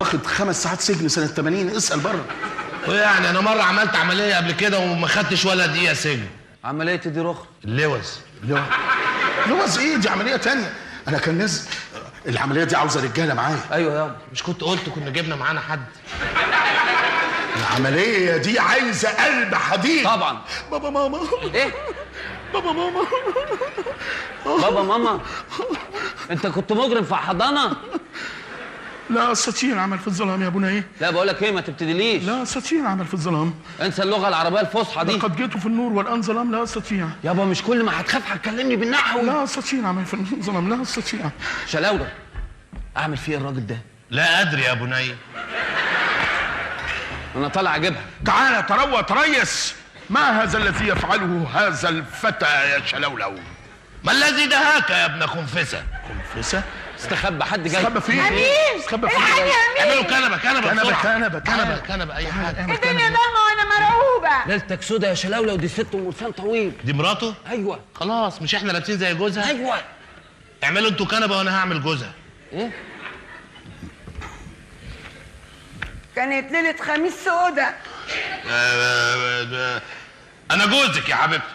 واخد 5 ساعات سجن سنة 80. اسال بره. ويعني انا مرة عملت عملية قبل كده وما خدتش ولا دقيقة سجن. عملية دي رخ اللوز. لوز ايه دي؟ عملية تانية. انا كان نازل العملية دي عاوزه رجاله معايا. ايوه يابا. مش كنت قلت كنا جبنا معانا حد؟ العملية دي عايزه قلب حديد. طبعا. بابا ماما. ايه؟ بابا ماما. بابا ماما؟ انت كنت مجرم في حضانة؟ لا استطيع العمل في الظلام يا ابونا. ايه؟ لا بقول لك ايه، ما تبتديليش. لا استطيع العمل في الظلام. انسى اللغة العربية الفصحى دي. لقد جئت في النور والان ظلام. لا استطيع. يابا مش كل ما هتخاف هتكلمني بالنحو. لا استطيع العمل في الظلام. لا استطيع. شلاوله، اعمل فيه الراجل ده؟ لا ادري يا بني. انا طالع اجيبها. تعالى تروى تريس. ما هذا الذي يفعله هذا الفتى يا شلولو؟ ما الذي دهاك يا ابن خنفسه؟ خنفسه؟ استخبى، حد جاي. استخبى فين؟ امين. استخبى فين؟ الحقني يا امين. اعملوا كنبة كنبة كنبة كنبة كنبة كنبة اي حاجة. الدنيا ضلمة وانا مرعوبه. ليلتك سودا يا شلاوله، ودي ست ولسان طويل. دي مراته؟ ايوه. خلاص مش احنا لابسين زي جوزها؟ ايوه. اعملوا انتوا كنبة وانا هعمل جوزها. ايه؟ كانت ليلة خميس سودا. انا جوزك يا حبيبتي.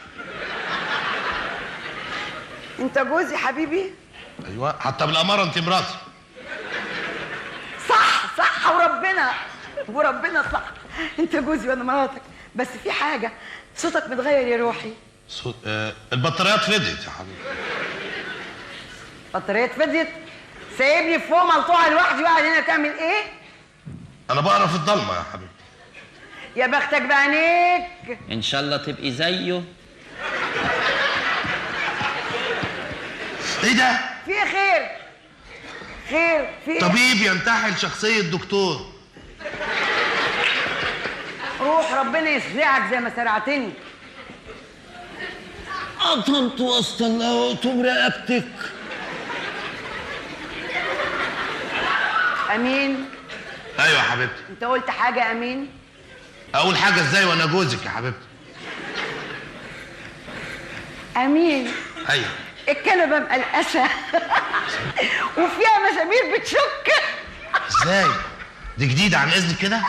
انت جوزي حبيبي؟ ايوه، حتى بالاماره انت مراتي. صح صح، وربنا وربنا صح، انت جوزي وانا مراتك. بس في حاجة، صوتك متغير يا روحي. صوت البطاريات فضيت يا حبيبي. بطاريات فضيت؟ سايبني فوق ملطوعه لوحدي وقاعد هنا تعمل ايه؟ انا بقرا في الضلمة يا حبيبتي. يا بختك بعينيك. ان شاء الله تبقي زيه. ايه ده؟ في خير خير في طبيب ينتحل شخصية دكتور. روح ربنا يسرعك زي ما سرعتني. قطمت وسط الله رقبتك. امين. ايوه يا حبيبتي. انت قلت حاجة امين؟ اقول حاجة ازاي وانا جوزك يا حبيبتي؟ امين. ايوه. الكنبة مقلقشه وفيها مسامير بتشك. ازاي؟ دي جديدة عن اذنك كده؟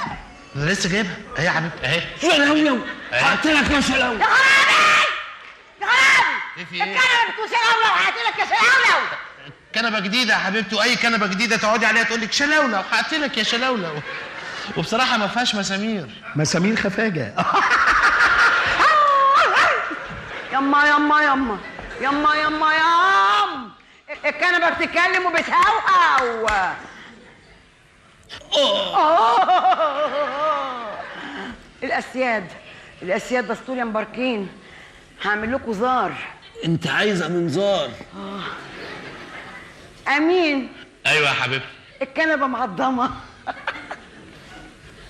انا لسه جايبها. اهي يا حبيبتي اهي. يا لهوي، هقتلك يا شلاوي. يا خرابي يا خرابي. ايه في ايه؟ الكنبة بتقول شلاوله وهقتلك يا شلاوله. كنبة جديدة يا حبيبتي، واي كنبة جديدة تقعدي عليها تقول لك شلاوله وهقتلك يا شلاوله. وبصراحة ما فيهاش مسامير. مسامير خفاجه. يما يما يما يما يما يام. الكنبة بتتكلم وبتهوهو. الاسياد الاسياد دستور يا مباركين. هعمل لكم زار. انت عايزه منظار؟ امين. ايوه يا حبيبتي. الكنبة معضمه.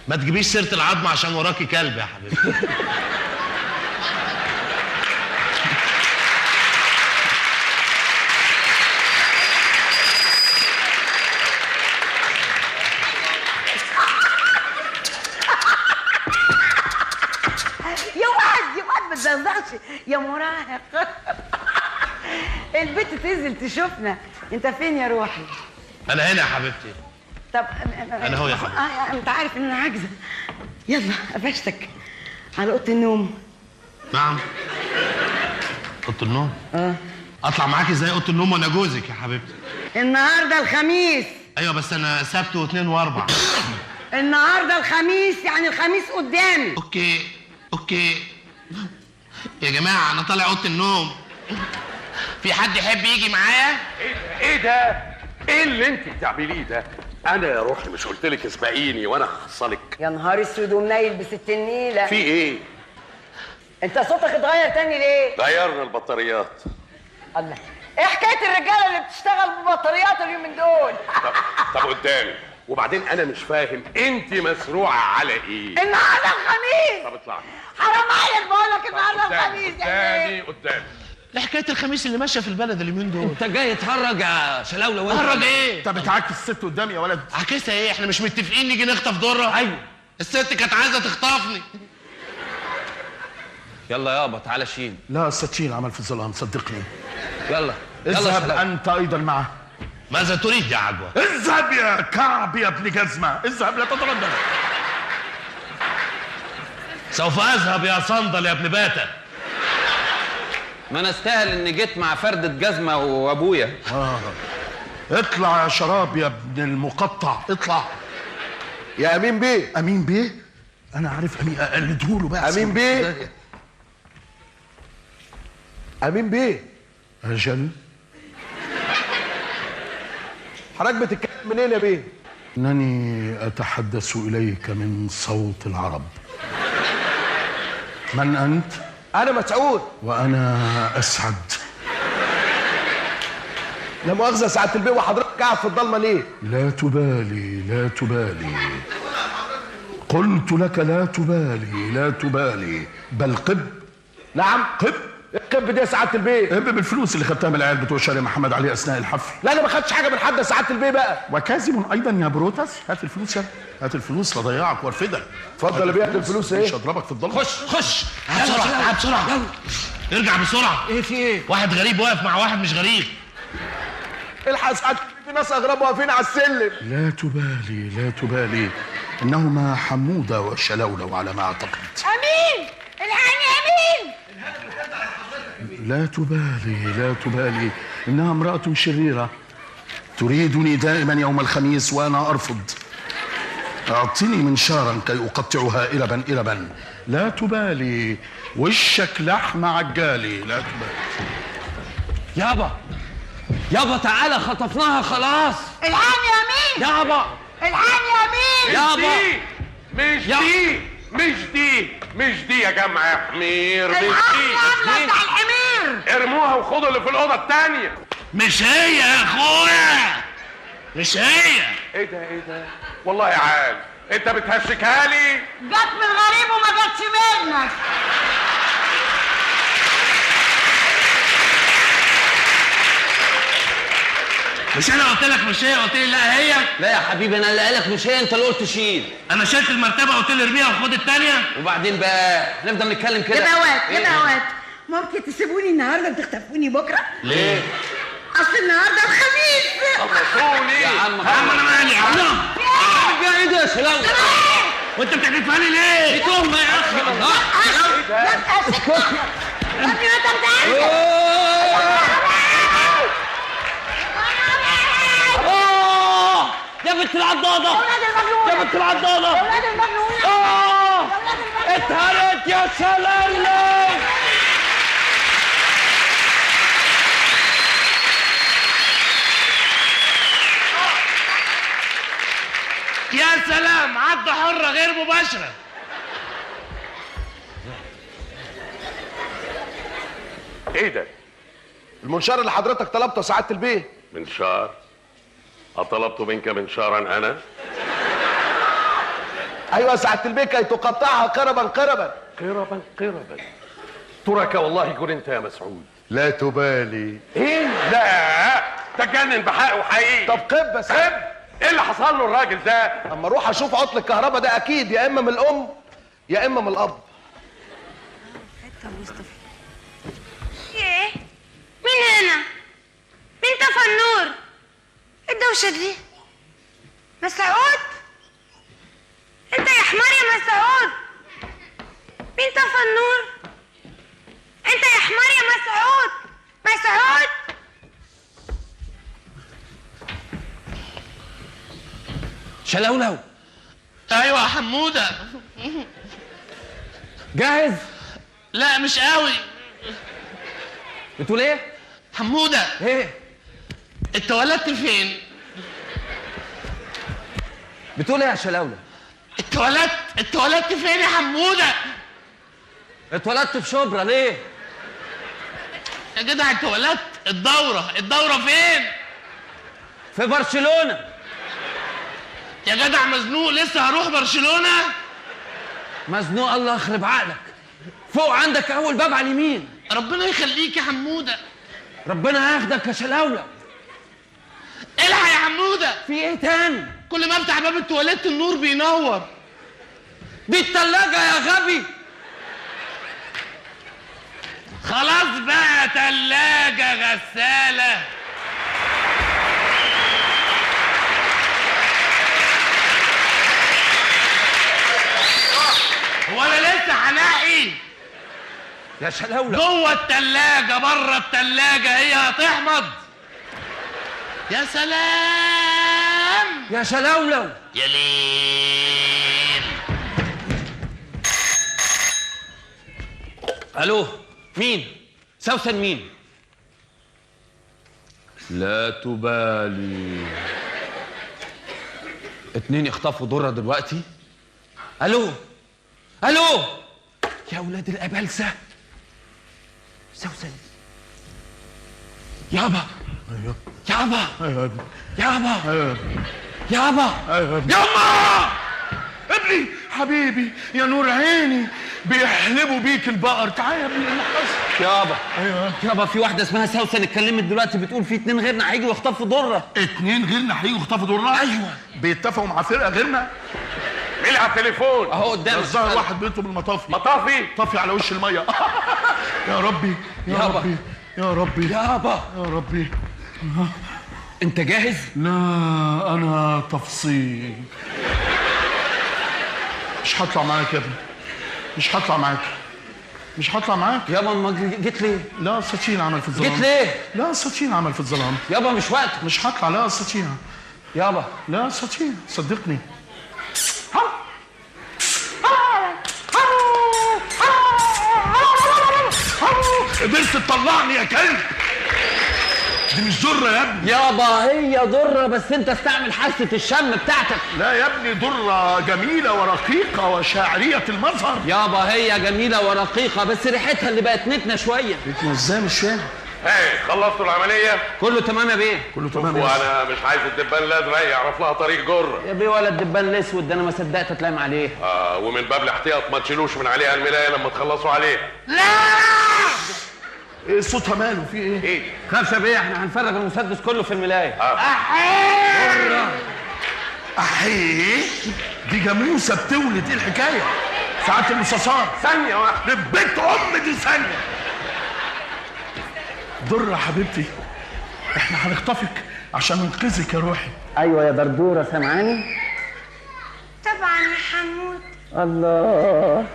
ما تجيبيش سيره العظمة عشان وراكي كلب يا حبيبتي. يا واد يا واد ما تزغزغش يا مراهق. البت تنزل تشوفنا. انت فين يا روحي؟ انا هنا يا حبيبتي. طب انا هو يا حبيبتي. انت عارف ان انا عاجزه. يلا قفشتك على اوضة النوم. نعم اوضة النوم؟ اطلع معاكي ازاي اوضة النوم وانا جوزك يا حبيبتي؟ النهارده الخميس. ايوه بس انا سبت واثنين واربع. النهارده الخميس، يعني الخميس قدامي. okay okay يا جماعة، انا طالع اوضة النوم. في حد يحب يجي معايا؟ ايه ده؟ ايه اللي انت بتعمليه ده؟ انا يا روحي مش قلت لك اسبقيني وانا هحصلك؟ يا نهار اسود ومنيل بست النيله. في ايه؟ انت صوتك اتغير تاني ليه؟ غيرنا البطاريات. الله، ايه حكاية الرجالة اللي بتشتغل ببطاريات اليومين دول؟ طب قدامي. وبعدين انا مش فاهم انت مسروعه على ايه؟ النهارده الخميس. طب اطلعي. حرام عليك، بقول لك النهارده الخميس. قدامي قدامي. ايه حكاية الخميس اللي ماشية في البلد اليومين دول؟ انت جاي تهرج يا شلاوله؟ وانت تهرج ايه؟ انت بتعاكس الست قدامي يا ولد. عكسها ايه؟ احنا مش متفقين نيجي نخطف دره؟ ايوه. الست كانت عايزه تخطفني. يلا يابا تعالى شيل. لا استطيع العمل في الظلام صدقني. يلا اذهب انت ايضا معه. ماذا تريد يا عجوه؟ اذهب يا كعب يا ابن جزمه، اذهب لا تتردد. سوف اذهب يا صندل يا ابن باتا. ما انا استاهل اني جيت مع فردة جزمه وابويا. اطلع يا شراب يا ابن المقطع، اطلع. يا امين بيه. امين بيه؟ انا عارف امين، اقلدهوله بقى. امين بيه. امين بيه. اجل. حضرتك بتتكلم منين يا بيه؟ انني اتحدث اليك من صوت العرب. من انت؟ انا مسعود. وانا اسعد. لا مؤاخذة يا سعادة البيه، وحضرتك قاعد في الضلمة ليه؟ لا تبالي لا تبالي، قلت لك لا تبالي لا تبالي، بل قب. نعم قب. القب دي يا سعادة البيه؟ قب بالفلوس اللي خدتها من العيال بتوع شارع محمد علي اثناء الحفل. لا انا ما خدتش حاجة من حد يا سعادة البيه بقى. وكاذب ايضا يا بروتس. هات الفلوس يا، هات الفلوس لضيعك وارفدك. اتفضل يا بيه، هات الفلوس. ايه؟ مش هضربك في الضلمة. خش خش بسرعة، تعال بسرعة، ارجع بسرعة. ايه في ايه؟ واحد غريب واقف مع واحد مش غريب. الحق يا سعادة البيه، في ناس اغراب واقفين على السلم. لا تبالي لا تبالي، انهما حموده وشلولو على ما اعتقد. امين، الحقني امين. لا تبالي لا تبالي، انها امرأة شريرة تريدني دائما يوم الخميس وانا ارفض. اعطني منشارا كي اقطعها إلبا إلبا. لا تبالي، وشك لحم عجالي. لا تبالي. يابا يابا تعالى، خطفناها خلاص. الحقني يا امين. يابا الحقني يا امين. يابا مش دي مش دي مش دي يا جماعة يا حمير، مش دي. الحقني بتاع الحمير. ارموها وخدوا اللي في الاوضة الثانية. مش هي يا اخويا، مش هي. ايه ده ايه ده؟ والله يا عال انت بتهشكها لي. جت من غريب وما جاتش منك. مش انا قلت لك مش هي؟ قلت لي لا هي. لا يا حبيبي، انا اللي قالك مش هي، انت اللي قلت شيل. انا شلت المرتبة قلت لي ارميها وخد الثانية. وبعدين بقى نفضل نتكلم كده. يا بوات يا بوات، ممكن تسيبوني النهارده وتختفوني بكره؟ ليه؟ اصل النهارده الخميس. خلصوني يا عم. يا عم انا مالي يا عم. يا ايه ده يا شلاوي؟ وانت بتحدفها لي ليه؟ دي تهمه يا اخي. الله. لا تأسف يا ابني، ما انت بتعرف. يا بنت العضاضة، يا بنت العضاضة، يا ولاد المجنونة، اتهرت يا شلالة. يا سلام، عضة حرة غير مباشرة. ايه ده؟ المنشار اللي حضرتك طلبته يا سعادة البيه. منشار؟ أطلبت منك منشارا أنا؟ أيوة يا سعادة البيه، كي تقطعها قربا قربا. قربا قربا. ترك والله جرنت يا مسعود. لا تبالي. إيه؟ لا تجنن بحقه حقيقي. طب قب بس. قب؟ إيه اللي حصل له الراجل ده؟ أما أروح أشوف عطل الكهرباء ده أكيد يا إما من الأم يا إما من الأب. إيه؟ مين هنا؟ مين طفى النور؟ ايه الدوشة دي؟ مسعود؟ انت يا حمار يا مسعود، مين طفى النور؟ انت يا حمار يا مسعود. مسعود؟ شلولو. ايوه يا حموده. جاهز؟ لا مش قوي. بتقول ايه؟ حموده. ايه؟ اتولدت فين؟ بتقول ايه يا شلاوله؟ اتولدت فين يا حموده؟ اتولدت في شبرا. ليه؟ يا جدع اتولدت الدورة فين؟ في برشلونة. يا جدع مزنوق، لسه هروح برشلونة؟ مزنوق؟ الله يخرب عقلك. فوق عندك اول باب على اليمين. ربنا يخليك يا حموده. ربنا ياخدك يا شلاوله. الحق يا حموده. في ايه تاني؟ كل ما افتح باب التواليت النور بينور. دي التلاجة يا غبي. خلاص بقى تلاجة غسالة. تنحنحي يا شلاوله. جوه التلاجة بره التلاجة هي هتحمض. يا سلام يا شلاولو. يا ليل. الو، مين؟ سوسن مين؟ لا تبالي. 2 يخطفوا درة دلوقتي. الو الو يا اولاد الابلسه. سوسن يابا. ايوه يابا. ايوه يا ابني. يابا. ايوه يا ابني. يابا. ايوه يا ابني. ياما ابني حبيبي يا نور عيني، بيحلبوا بيك البقر. تعال يا ابني، ايه اللي حصل؟ يابا. ايوه يابا، في واحدة اسمها سوسن اتكلمت دلوقتي، بتقول في 2 غيرنا هيجوا يخطفوا درة. 2 غيرنا هيجوا يخطفوا درة؟ ايوه. بيتفقوا مع فرقه غيرنا؟ مين على التليفون؟ اهو قدامك. الظاهر واحد بيطلب المطافي. مطافي؟ طافي على وش المية. يا ربي يا يابا. ربي يا ربي يابا يا ربي. انت جاهز؟ لا انا تفصيل. مش هطلع معاك يا ابني، مش هطلع معاك، مش هطلع معاك. يابا ما جيت ليه؟ لا استطيع عمل في الظلام. جيت ليه؟ لا استطيع عمل في الظلام. يابا مش وقت. مش هطلع، لا استطيع. يابا لا استطيع، صدقني. قدرت تطلعني يا كلب. دي مش ذره يا ابني. يابا هي ذره، بس انت استعمل حاسه الشم بتاعتك. لا يا ابني، ذره جميلة ورقيقه وشاعريه المظهر. يابا هي جميلة ورقيقه، بس ريحتها اللي بقت نتنه شوية. نتنه ازاي؟ مش فاهم. ايه خلصتوا العملية؟ كله تمام يا بيه. كله تمام. وانا مش عايز الدبان الازرق يعرف لها طريق جره يا بيه، ولا الدبان الاسود ده انا ما صدقت اتلام عليه. ومن باب الاحتياط ما تشيلوش من عليها الملايه لما تخلصوا عليها. لا ايه صوتها ماله؟ في ايه؟ ايه؟ خافش يا بيه، احنا هنفرغ المسدس كله في الملايه. احيه احيه، دي جاموسه بتولد. ايه الحكاية؟ ساعات المستشار. ثانية واحدة بيت ام دي ثانية. درة حبيبتي، احنا هنخطفك عشان ننقذك يا روحي. ايوه يا دردوره، سامعاني؟ طبعا يا حمود. الله.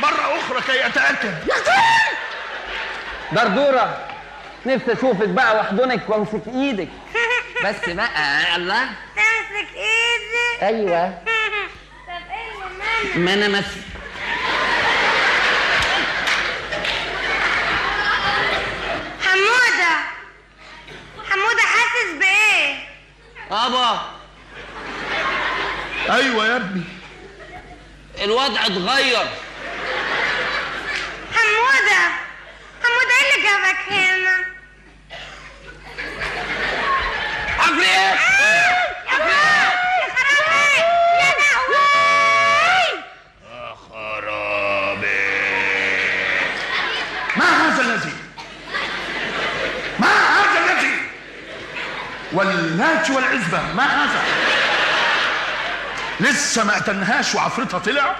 مرة أخرى كي أتأكد. دردورة، نفسي أشوفك بقى وأحضنك وأمسك إيدك. بس بقى الله. تمسك إيدي؟ أيوه. طب إيه اللي ما أنا مس حمودة، حمودة حاسس بإيه؟ أبا. أيوه يا ابني. الوضع اتغير. حمودة، حمودة ايه اللي جابك هنا؟ عفريت! يا خرابي! يا لهوي! يا خرابي! ما هذا الذي؟ ما هذا الذي؟ واللات والعزبة، ما هذا؟ لسه ما قتلناهاش وعفرتها طلع؟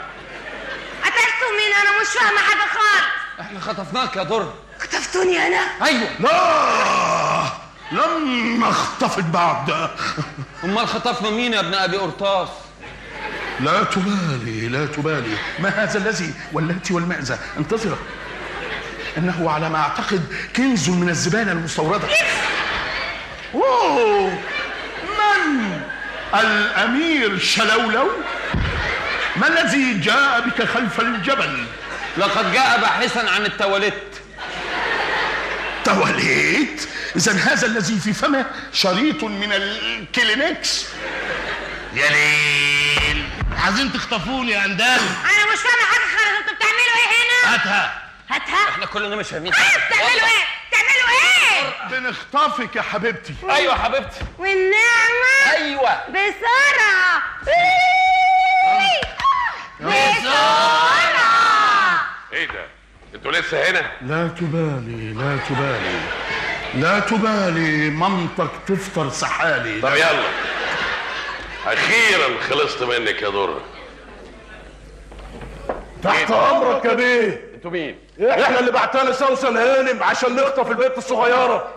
قتلتوا مين؟ أنا مش فاهمة حاجة خالص. احنا خطفناك يا در. خطفتوني أنا؟ أيوه. لا، لم نخطفك بعد. أمال خطفنا مين يا ابن أبي قرطاس؟ لا تبالي لا تبالي. ما هذا الذي؟ واللات والمعزة. انتظر، إنه على ما أعتقد كنز من الزبالة المستوردة. أوه، من؟ الأمير شلولو؟ ما الذي جاء بك خلف الجبل؟ لقد جاء باحثا عن التواليت. تواليت؟ إذا هذا الذي في فمه شريط من الكلينكس. يا ليل، عايزين تخطفوني يا اندال. أنا مش فاهمة حاجة خالص، أنتوا بتعملوا إيه هنا؟ هاتها هاتها. إحنا كلنا مش فاهمين. بتعملوا إيه؟ بتعملوا إيه؟ بنخطفك يا حبيبتي. أيوه يا حبيبتي. والنعمة. أيوه. بسرعة بسرعة. ايه ده؟ انتوا لسه هنا؟ لا تبالي لا تبالي لا تبالي، مامتك تفطر سحالي. طب يلا، اخيرا خلصت منك يا درة. تحت امرك يا بيه. انتوا مين؟ احنا اللي بعتنا سوسن هانم عشان نخطف البنت الصغيرة.